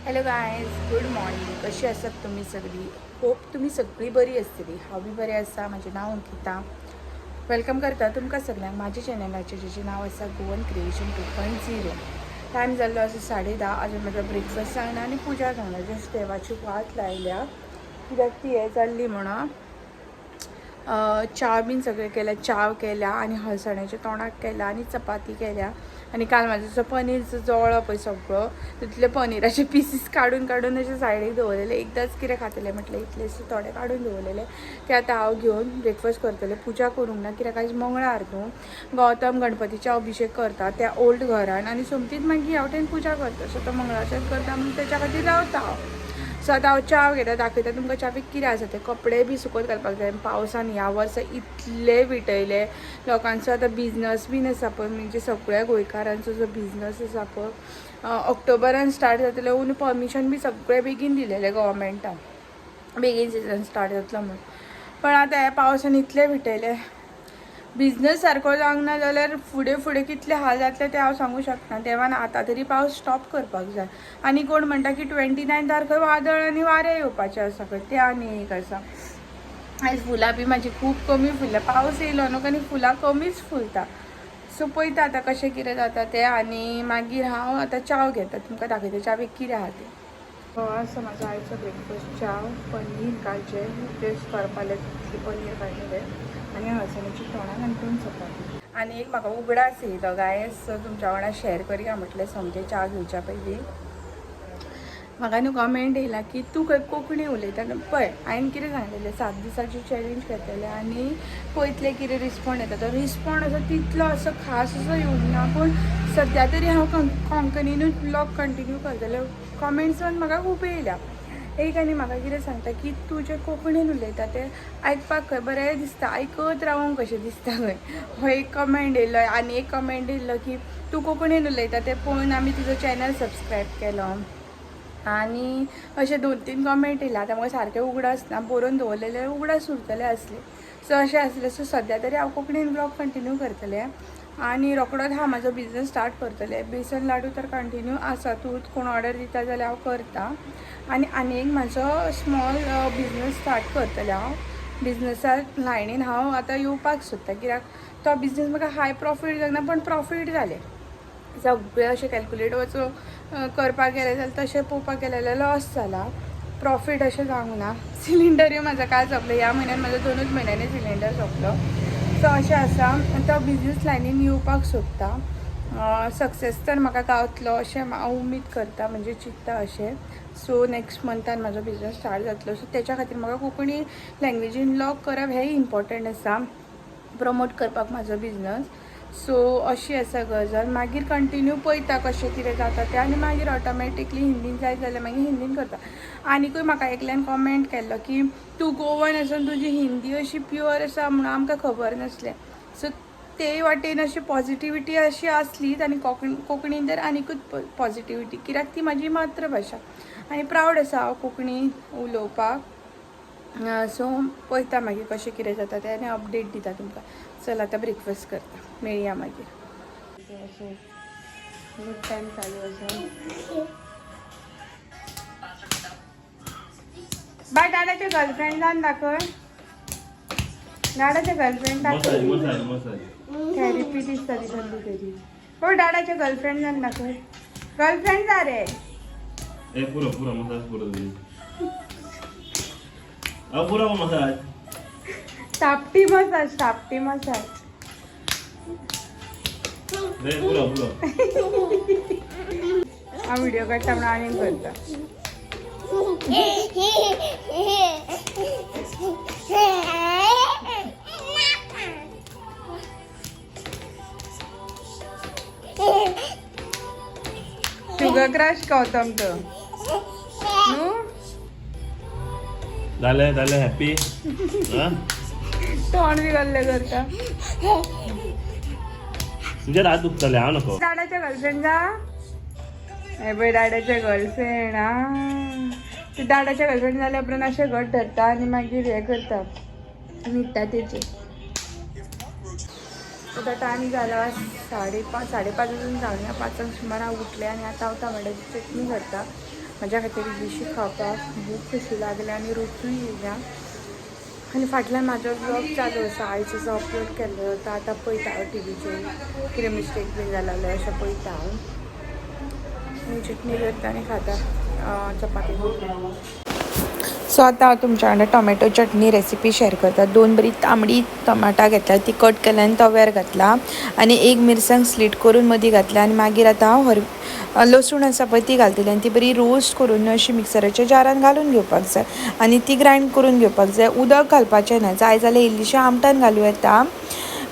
Hello guys, good morning. कशी आसात तुमी सगळीं? होप तुमी सगळीं बरी आसतली. हांव बी बरें आसा. म्हजें नांव अंकिता. Welcome करता तुमकां सगळ्यांक माझ्या चॅनलाचेर, जेचें नांव आसा गोवन क्रिएशन 2.0. टायम जाल्लो आसा 10:30. अजून म्हजो ब्रेकफास्ट जायना आनी पुजा जायना. जस्ट देवाची वात लायल्या, कित्याक ती हें जाल्ली म्हणून. च्या बीन सगळें केल्या, च्याव केल्या आनी हळसाण्याचें तोंडाक केल्या आनी चपाती केल्या. आनी काल म्हाजो जो पनीर जळ्ळो पळय सगळो, तितले पनीराचे पिसीस काडून काडून अशे सायडीक दवरलेले. एकदांच कितें खातलें म्हटलें, इतलेशे थोडे काडून दवरलेले, ते आतां हांव घेवन ब्रेकफास्ट करतलें. पुजा करूंक ना, कित्याक आयज मंगळार न्हू. गौतम गणपतीचे अभिशेक करता त्या ओल्ड घरान आनी सोमतीच मागीर ह्या वटेन पुजा करता. सो तो मंगळारच्यान करता म्हणून तेच्या खातीर रावता हांव. सो आतां हांव च्याव घेता, दाखयता तुमकां च्यावेक कितें आसा तें. कपडे बी सुकत घालपाक जाय. पावसान ह्या वर्सा इतले विटयले लोकांचो. आतां बिजनस बीन आसा पळय, म्हणजे सगळ्या गोंयकारांचो जो बिजनस आसा पळय, ऑक्टोबरान स्टार्ट जातलो. आनी परमिशन बी सगळें बेगीन दिलेलें गव्हर्मेंटान, बेगीन सिजन स्टार्ट जातलो म्हणून. पण आतां ह्या पावसान इतले विटयले, बिजनस सारको जावंक ना जाल्यार फुडें फुडें कितले हाल जातले ते हांव सांगूंक शकना. देवान आतां तरी पावस स्टॉप करपाक जाय. आनी कोण म्हणटा की 29 तारखेर वादळ आनी वारें येवपाचें आसा खंय, तें आनी एक आसा. आयज फुलां बी म्हाजी खूब कमी फुलल्या. पावस येयलो न्हू आनी फुलां कमीच फुलता. सो पळयता आतां कशें कितें जाता तें. आनी मागीर हांव आतां च्याव घेता, तुमकां दाखयता च्यावेक कितें आहा तें. हो आसा म्हाजो आयचो ब्रेकफास्ट. च्याव, पनीर कालचें टेस्ट करपाक तितलें पनीर काडलेलें आनी हळसाण्याची तोणाक आनी दोन चपाती. आनी एक म्हाका उगडास येयलो गायस, तुमच्या वांगडा शेअर करया म्हटलें सोमतें च्या घेवच्या पयलीं. म्हाका न्हू कमेंट येयला की तूं खंय कोंकणी उलयता. पळय, हांवें कितें सांगलेलें, 7 दिसाची चॅलेंज घेतलेलें आनी पळयतलें कितें रिस्पोंड येता. तो रिस्पोंड असो तितलो असो खास असो येवंक ना, पूण सद्या तरी हांव कोंकणीनूच ब्लॉग कंटिन्यू करतलें. कमेंट्स म्हाका खूब येयल्या. एक आनी म्हाका कितें सांगता की तूं जें कोंकणीन उलयता तें आयकपाक खंय बरें दिसता, आयकत रावूंक कशें दिसता खंय. हो एक कमेंट येयलो. आनी एक कमेंट येयलो की तूं कोंकणीन उलयता तें पळोवन आमी तुजो चॅनल सबस्क्रायब केलो. आनी अशे 2-3 कमेंट येयले. आतां म्हाका सारकें उगडास ना, बरोवन दवरलेले उगडास उरतले आसले. सो अशें आसलें. सो सद्या तरी हांव कोंकणीन ब्लॉग कंटिन्यू करतलें आनी रोकडोच हांव म्हाजो बिजनस स्टार्ट करतलें. बेसन लाडू तर कंटिन्यू आसातूच, कोण ऑर्डर दिता जाल्यार हांव करता. आनी आनी एक म्हाजो स्मॉल बिजनस स्टार्ट करतलें हांव. बिजनसा लायनीन हांव आतां येवपाक सोदतां, कित्याक तो बिजनस म्हाका हाय प्रॉफीट जायना, पण प्रॉफीट जालें. सगळें अशें कॅल्कुलेट वचून करपाक गेलें जाल्यार, तशें पळोवपाक गेलें जाल्यार लॉस जाला, प्रॉफीट अशें जावंक ना. सिलिंडरूय म्हाजो काल सोंपलो. ह्या म्हयन्यान म्हाजो 2च म्हयन्यांनी सिलिंडर सोंपलो. सो अशें आसा, तो बिजनस लायनीन येवपाक सोदता. सक्सेस तर म्हाका गावतलो अशें हांव उमेद करता, म्हणजे चिंत्ता अशें. सो नेक्स्ट मंथान म्हाजो बिजनस स्टार्ट जातलो. सो तेच्या खातीर म्हाका कोंकणी लँग्वेजीन व्लॉग करप हें इम्पॉर्टंट आसा, प्रमोट करपाक म्हाजो बिजनस. सो अशी आसा गजाल. मागीर कंटिन्यू पळयता कशें कितें जाता तें आनी मागीर ऑटोमॅटिकली हिंदीन जाय जाल्यार मागीर हिंदीन करता. आनिकूय म्हाका एकल्यान कॉमेंट केल्लो की तूं गोवन आसून तुजी हिंदी अशी प्युअर आसा म्हणून आमकां खबर नासलें. सो ते वाटेन अशी पॉजिटिविटी अशी आसलीच. आनी कोंकणीन तर आनिकूच पॉजिटिविटी, कित्याक ती म्हाजी मातृभाशा आनी प्रावड आसा हांव कोंकणी उलोवपाक. सो पळयता मागीर कशें कितें जाता तें आनी अपडेट दिता तुमकां. चल, आतां ब्रेकफास्ट करता, मेळया मागीर. अशें गुड टायम चालू आसा. बाय, डाडाच्या गर्लफ्रेंडान दाखय. डाडाच्या गर्लफ्रेंड दाखय. Massage, massage. थेरपी दिसता ती कसली तरी. हो, डाडाच्या गर्लफ्रेंडान दाखय. गर्लफ्रेंड जा रे. ए, पुरो पुरो मसाज, पुरो तुझी. अहो, पुरो मसाज. सापटी मसाज, सापटी मसाज. रे, पुरो पुरो. हा व्हिडिओ काडटा म्हणून आनीक करता. शुगर क्रश गौतम तो न्हू. झाले झाले, हॅपी. तोंड बी कसलें करता. तुझे हात दुखतले, हांव नको. डाडाच्या गर्लफ्रेंड जा. हे पळय, डाडाच्या गर्लफ्रेंड. आ, ते डाडाच्या गर्लफ्रेंड जाल्या उपरांत अशें घट धरता आनी मागीर हें करता, न्हिदता तेचे. आतां टायम जाला 5:30, 5:30 अजून जावना, 5 सुमार हांव उठलें आनी आतां हांव टमाट्याची चटणी करता. म्हाज्या खातीर इल्लीशी खावपाक भूक कशी लागल्या आनी रुचूय येयल्या. आनी फाटल्यान म्हाजो ब्लॉग चालू आसा, आयज असो अपलोड केल्लो तो आतां पळयता हांव टिवीचेर कितें मिस्टेक बीन जाला जाल्यार अशें पळयता हांव. आनी चटणी करता आनी खाता चपाती. सो आतां हांव तुमच्या वांगडा टोमॅटो चटणी रेसिपी शेअर करता. 2 बरी तांबडी टमाटां घेतल्या, ती कट केल्या आनी तव्यार घातला आनी एक मिरसांग स्लीट करून मदीं घातल्या. आनी मागीर आतां हांव लसूण आसा पळय ती घालतलें आनी ती बरी रोस्ट करून अशी मिक्सराच्या जारान घालून घेवपाक जाय आनी ती ग्रायंड करून घेवपाक जाय. उदक घालपाचें ना, जाय जाल्यार इल्लीशें आमटान घालूं येता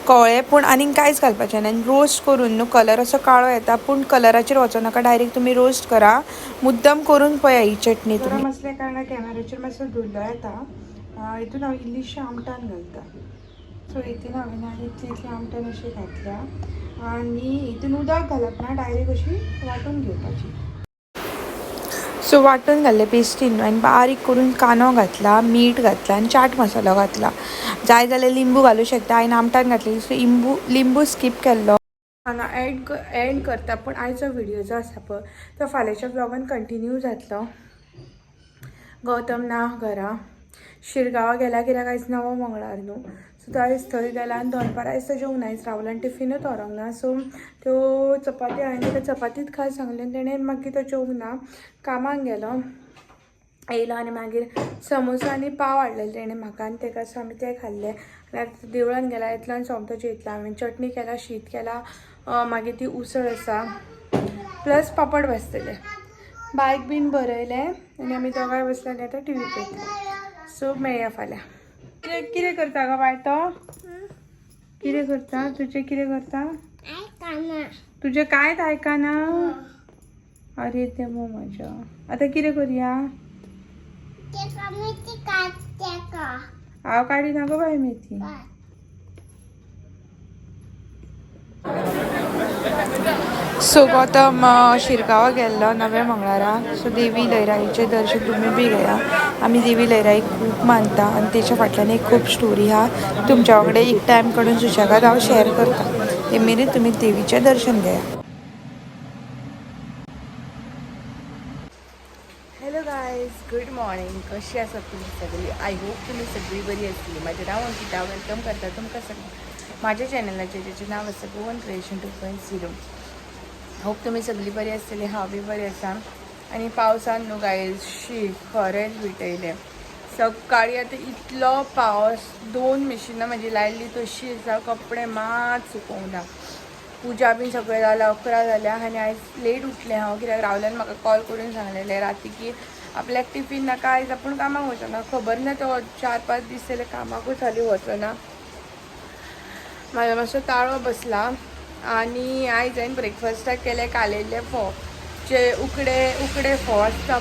कळ्ळें, पूण आनीक कांयच घालपाचें ना. आनी रोस्ट करून न्हू कलर असो काळो येता, पूण कलराचेर वचो नाका, डायरेक्ट तुमी रोस्ट करा. मुद्दम करून पळया ही चटणी. तुमी आसल्या कारणान कॅमेराचेर मातसो धुल्लो येता, हितून हांव इल्लीशी आमटान घालता. सो हितून हांवें आनी इतली इतली आमटान अशी घातल्या आनी हितून उदक घालप ना, डायरेक्ट अशी वांटून घेवपाची. सो वांटून घाल्ले पेस्टीन आनी बारीक करून कांदो घातला, मीठ घातला आनी चाट मसालो घातला. जाय जाल्यार लिंबू घालूं शकता. हांवें आमटान घातलेली सो लिंबू स्कीप केल्लो. हांगा एंड करता, पूण आयचो व्हिडियो जो आसा पळय तो फाल्यांच्या ब्लॉगान कंटिन्यू जातलो. गौतम ना घरा, शिरगांवा गेला कित्याक आयज नवो मंगळार न्हू, सो तो आयज थंय गेला आनी दनपार आयज तो जेवंक ना, आयज रावला टिफिनूच व्हरोंक ना. सो त्यो चपाती हांवें ताका चपातीच खा सांगलें आनी तेणें मागीर तो जेवंक ना, कामाक गेलो. येयलो आनी मागीर समोसा आनी पाव हाडलेले तेणें म्हाका आनी ताका, सो आमी ते खाल्ले. आनी आतां देवळान गेला, येतलो आनी सोमतो जेयतलो. हांवें चटणी केला, शीत केला, मागीर ती उसळ आसा, प्लस पापड भाजतले. बायक बीन बरयलें आनी आमी दोगांय बसले आनी आतां टिवी पळयता. सो मेळया फाल्यां. कितें करता गो बाय तो? कितें करता तुजें? कितें करता तुजें? कांयच आयकना. अरे देवा म्हज्या, आतां कितें करुया? हांव काडिना गो बाय मेथी. सो गौतम शिरगांवा गेल्लो नव्या मंगळारा. सो देवी लयराईचें दर्शन तुमी बी घेया. आमी देवी लयराईक खूब मानता आनी तेच्या फाटल्यान एक खूब स्टोरी आहा. तुमच्या वांगडा एक टायम काडून सुशेगाद हांव शेअर करता. ते मेरेन तुमी देवीचें दर्शन घेया. Hello guys, good morning. कशी आसात तुमी सगळी? I hope तुमी सगळी बरी आसतली. म्हाजें नांव अंकिता, welcome करता तुमकां सगळ्यांक म्हाज्या चॅनलाचेर, जेचें नांव आसा गोवन क्रिएशन 2.0. होप तुमी सगळी बरी आसतली. हांव बी बरी आसा. आनी पावसान न्हू गायज, शी खरेंच विटयलें. सकाळी आतां इतलो पावस, 2 मिशिनां म्हाजी लायल्ली तशी आसा, कपडे मात सुकोवंक ना. पुजा बीन सगळें जालां, 11 जाल्या आनी आयज लेट उठलें हांव, कित्याक रावल्यान म्हाका कॉल करून सांगलेलें राती की आपल्याक टिफीन नाका, आयज आपूण कामाक वचना. खबर ना तो 4-5 दीस जाले कामाकूच हालीं वचना. म्हाजो मातसो ताळो बसला. आनी आयज हांवें ब्रेकफास्टाक केलें कालयल्ले फोव, जे उकडे उकडे फोव आसता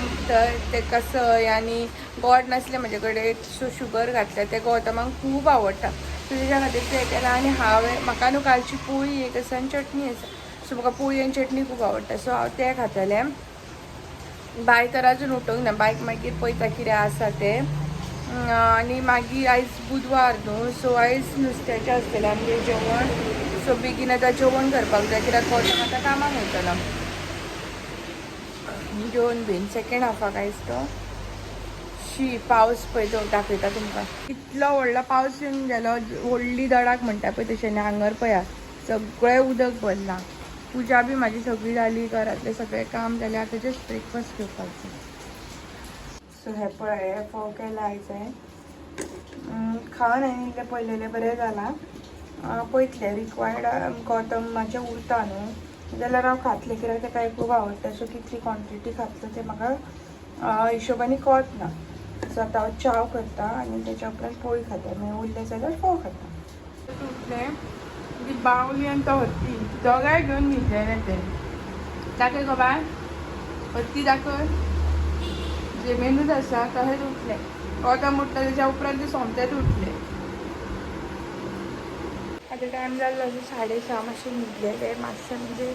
ताका सय आनी गोड नासलें म्हजे कडेन, सो शुगर घातलें. तें गौतमाक खूब आवडटा, सो तेच्या खातीर तें केलां. आनी हांवें म्हाका न्हू कालची पोळी एक आसा आनी चटणी आसा, सो म्हाका पोळी आनी चटणी खूब आवडटा, सो हांव तें खातलें. बाय तर अजून उठोंक ना, बायक मागीर पळयता कितें आसा तें. आनी मागीर आयज बुधवार न्हू, सो आयज नुस्त्याचें आसतलें आमगेर जेवण. सो बेगीन आतां जेवण करपाक जाय, कित्याक गौतम आतां कामाक वयतलो. जेवन बीन सेकेंड हाफाक आयज तो. शी पावस पळय तो दाखयता तुमकां, इतलो व्हडलो पावस येवन गेलो, व्हडली दडाक म्हणटा पळय तशें. आनी हांगर पळया सगळें उदक भरलां. पुजा बी म्हाजी सगळी जाली, घरांतलें सगळें काम जालें, आतां जस्ट ब्रेकफास्ट घेवपाक जाय. सो हे पळय, हे फोव केला आयज हांवें, खावन हांवें इल्लें पळयलेलें बरें जालां. पळयतलें रिक्वायर्ड गौतम म्हाजें उरता न्हू जाल्यार हांव खातलें, कित्याक ताका खूब आवडटा. सो कितली क्वॉन्टिटी खातलें तें म्हाका हिशोबांनी कळत ना. सो आतां हांव च्याव करता आनी तेच्या उपरांत पोळी खाता, मागीर उरलें जाल्यार फोव खाता. उठलें ती बावली आनी तो हत्ती दोगांय घेवन न्हिदलेलें तें. दाखय गो बाय, हत्ती दाखय. जमेनूच आसा तशेंच उठलें. गौतम उठलो तेच्या उपरांत ते सोमतेच उठलें. आतां टायम जाल्लो अशें 6:30, मातशें न्हिदलेलें मातशें, म्हणजे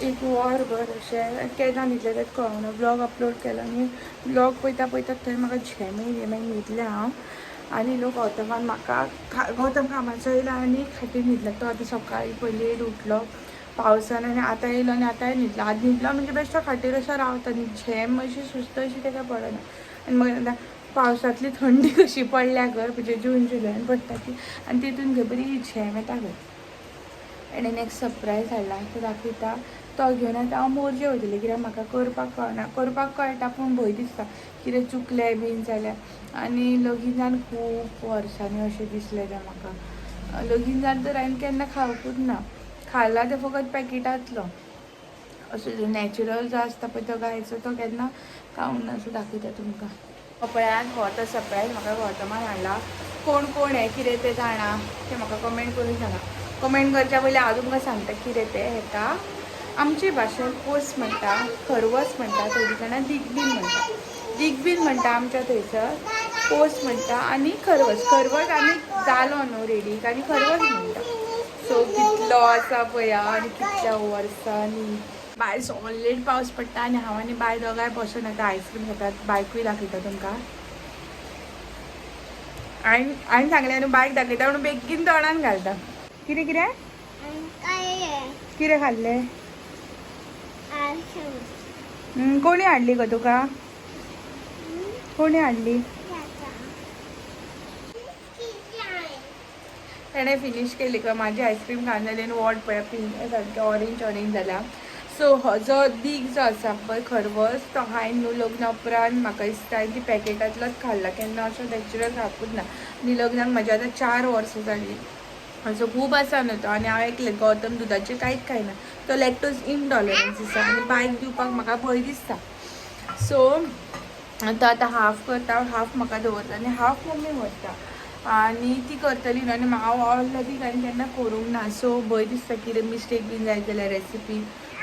एक वरभर अशें. केन्ना न्हिदलें तें कळना. ब्लॉग अपलोड केलो आनी ब्लॉग पळयता पळयता थंय म्हाका झेम येयली, मागीर न्हिदलें हांव. आनी न्हू गौतमान म्हाका, गौतम कामाचो येयला आनी खाटीर न्हिदला. तो आतां सकाळीं पळय लेट उठलो. पावसान आनी आतां येयलो आनी आतांय न्हिदलो. आतां न्हिदलो म्हणजे बेश्टो खाटीर असो रावता, न्ही झेम अशी सुस्त अशी ताका पडना. आनी मागीर आतां पावसांतली थंडी कशी पडल्या गो, म्हणजे जून जुलयान पडटा ती, आनी तितून घे बरी झेम येता गो. एणेन एक सरप्रायज हाडला तो दाखयता. तो घेवन आतां हांव मोरजे वयतलें, कित्याक म्हाका करपाक कळना. करपाक कळटा पूण भंय दिसता कितें चुकलें बीन जाल्यार. आनी लगीन जावन खूब वर्सांनी अशें दिसलें तें म्हाका. लगीन जावन तर हांवें केन्ना खावपूच ना, खाला तें फकत पॅकेटांतलो. असो जो नॅचरल जो आसता पळय तो गायचो तो केन्ना खावंक ना. सो दाखयता तुमकां. पळयात हो तो सरप्रायज म्हाका गौतमान हाडला. कोण कोण हें कितें तें जाणा तें म्हाका कमेंट करून सांगा. कमेंट करच्या पयलीं हांव तुमकां सांगता कितें तें. हेका आमचे भाशेन कोस म्हणटा, खरवस म्हणटा, थोडीं जाणां दिगबीन म्हणटा. दिगबीन म्हणटा आमच्या थंयसर, कोस म्हणटा आनी खरवस. खरवस आमी जालो न्हू रेडीक आनी खरवस म्हणटा. सो कितलो आसा पळया आनी कितल्या वर्सांनी. भायर सॉलीड पावस पडटा आनी हांव आनी बाय दोगांय बसून आतां आयस्क्रीम खातात. बायकूय दाखयता तुमकां. हांवें हांवें सांगलें न्हू बायक दाखयता म्हणून बेगीन तोंडान घालता. कितें कितें कितें खाल्लें? कोणी हाडली गो तुका? कोणी हाडली? तेणें फिनीश केली गो म्हाजी आयस्क्रीम खावन जाली आनी वोट पळया पिंक सारकें ऑरेंज ऑरेंज जाला. सो हो जो दीग जो आसा पळय खरवस, तो हांवें न्हू लग्ना उपरांत म्हाका दिसता हांवें ती पॅकेटांतलोच खाल्ला, केन्ना असो नॅचरल खावपूच ना. आनी लग्नाक म्हाज्या आतां 4 वर्सां जालीं, असो खूब आसा न्हू तो. आनी हांव एकलें, गौतम दुदाचें कांयच खायना, तो लॅक्टोज इनटॉलरन्स आसा आनी बायक दिवपाक म्हाका भंय दिसता. सो तो आतां हाफ करता, हाफ म्हाका दवरता आनी हाफ मम्मी व्हरता आनी ती करतली न्हू. आनी हांव ऑलरेडी हांवें केन्ना करूंक ना, सो भंय दिसता कितें मिस्टेक बीन जायत जाल्यार रेसिपी.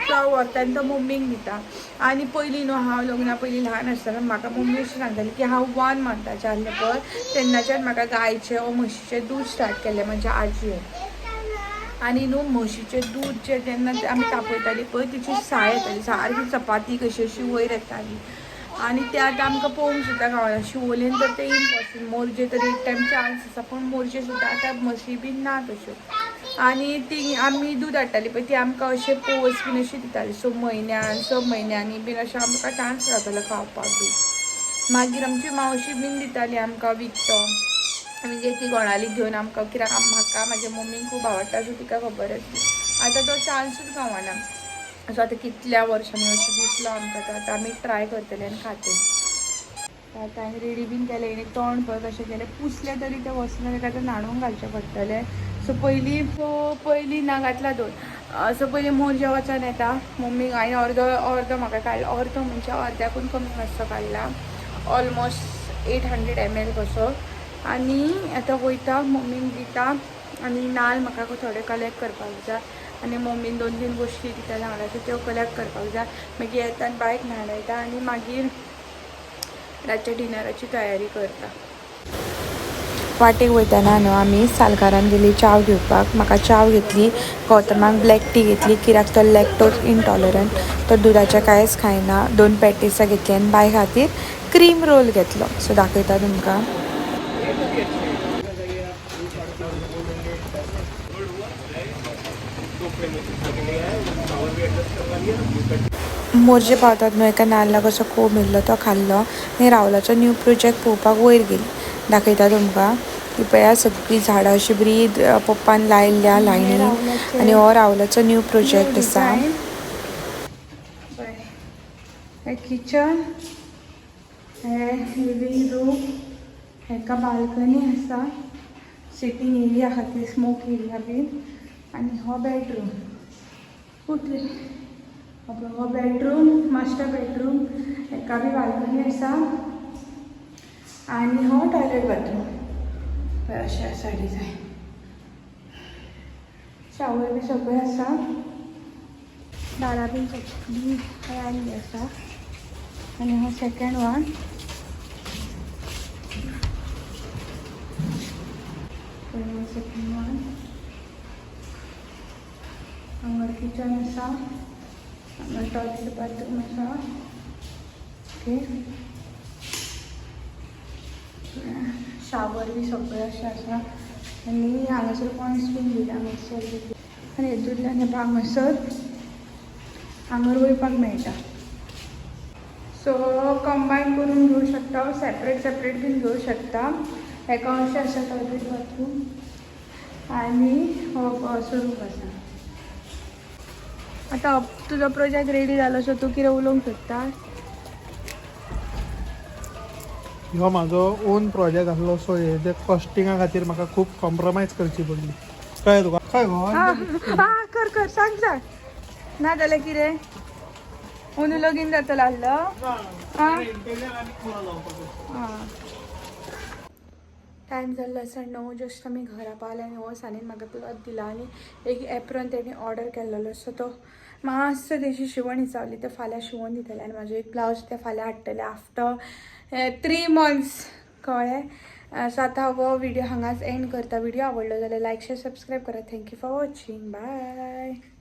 सो हांव व्हरता आनी तो मम्मीक दिता. आनी पयलीं न्हू हांव लग्ना पयलीं ल्हान आसतना म्हाका मम्मी अशी सांगताली की हांव 1 मंथाचें आहलें पळय तेन्नाच्यान म्हाका गायचें वो म्हशीचें दूद स्टार्ट केल्लें म्हाज्या आजयेन. आनी न्हू म्हशीचें दूद जें जेन्ना आमी तापयताली पळय तिची साय येताली, सारकी चपाती कशी अशी वयर येताली. आनी ते आतां आमकां पळोवंक सुद्दां गावना. शिवोलेन तर तें इम्पॉसिबल, मोरजे तर एक टायम चान्स आसा पूण मोरजे सुद्दां आतां म्हशी बीन ना तश्यो. आनी ती आमी दूद हाडटाली पळय ती आमकां अशें पोस बीन अशी दिताली. सो म्हयन्यान 6 म्हयन्यांनी बीन अशें आमकां चान्स गावतालो खावपाक दूद. मागीर आमची मावशी बीन दिताली आमकां विकतो, म्हणजे ती गोणाली घेवन आमकां, कित्याक म्हाका म्हाज्या मम्मीक खूब आवडटा, सो तिका खबर आसली. आतां तो चान्सूच गावना. सो आतां कितल्या वर्सांनी अशें दिसलो आमकां तो, आतां आमी ट्राय करतले आनी खातले. आतां हांवें रेडी बीन केलें, आनी तोंड पळय कशें केलें, पुसलें तरी तें वचना, ताका आतां न्हाणोवंक घालचें पडटलें. सो पयलीं ना घातला दोन. सो पयलीं मोरजे वचोन येता मम्मीक. हांवें अर्दो अर्दो म्हाका काडला, अर्दो म्हणजे अर्द्याकून कमी मातसो काडला, ऑलमोस्ट 800 ml कसो. आनी आतां वयता मम्मीक दिता आनी नाल म्हाका थोडे कलेक्ट करपाक जाय. आनी मम्मीन 2-3 गोश्टी दिता सांगला, सो त्यो कलेक्ट करपाक जाय. मागीर येता आनी बायक न्हाणयता आनी मागीर रातच्या डिनराची तयारी करता. वाटेक वयतना न्हू आमी सालकारान गेली च्याव घेवपाक. म्हाका च्याव घेतली, गौतमाक ब्लॅक टी घेतली, कित्याक तो लॅक्टोज इनटॉलरंट, तो दुदाचें कांयच खायना. 2 पॅटीसां घेतली आनी बाय खातीर क्रीम रोल घेतलो. सो दाखयता तुमकां. मोरजे पावतात न्हू एका नाल्ला कसो कोब येयल्लो तो खाल्लो आनी रावलाचो न्यू प्रोजेक्ट पळोवपाक वयर गेली. दाखयता तुमकां. ही पळया सगळीं झाडां अशी बरी पप्पान लायिल्ल्या लायनीन. आनी हो रावलाचो न्यू प्रोजेक्ट आसा. हें किचन, हें लिवींग रूम, हेका बाल्कनी आसा, सिटींग एरिया खातीर स्मोक एरिया बीन. आनी हो बेडरूम, कुठले हो बेडरूम, मास्टर बेडरूम, हेका बी बाल्कनी आसा. आनी हो टॉयलेट बाथरूम. अशें आसा डिजायन. शावर बी सगळें आसा, दारां बीन सगळीं लायिल्ली आसा. आनी हो सेकेंड वन. सेकेंड वन हांगा किचन आसा, हांगा टॉयलेट बाथरूम आसा. ओके, शावर बी सगळें अशें आसा. आनी हांगासर पॉयंट्स बीन दिला हांगासर. आनी हेतूंतल्यान हे हांगासर हांगर वयपाक मेळटा. सो कंबायन करून घेवं शकता, सेपरेट सेपरेट बीन घेवं शकता. हेका अशें आसा टॉयलेट बाथरूम आनी हो असो रूम आसा. आतां तुजो प्रोजेक्ट रेडी जालो, सो तूं कितें उलोवंक सोदता? ह्यो म्हाजो ओन प्रोजेक्ट आसलो, सो हेजे कॉस्टिंगा खातीर म्हाका खूब कॉम्प्रोमायज करची पडली. कळ्ळें तुका? खंय गो? हा हा, कर कर, सांग सांग. ना जाल्यार कितें अंदू लगीन जातलो आहलो? आं. टायम जाल्लो आसा 9. जस्ट आमी घरा पावले आनी हो सानीन म्हाका क्लॉथ दिला आनी एक एप्रन तेणी ऑर्डर केल्लो, सो तो मातसो तेजी शिवण हिसावली, ते फाल्यां शिवोन दितले. आनी म्हाजो एक ब्लावज ते फाल्यां हाडटले आफ्टर 3 मंथ्स, कळ्ळें? सो आतां हो व्हिडिओ हांगाच एंड करता. व्हिडिओ आवडलो जाल्यार लायक, शेअर, सबस्क्रायब करा. Thank you for watching, bye.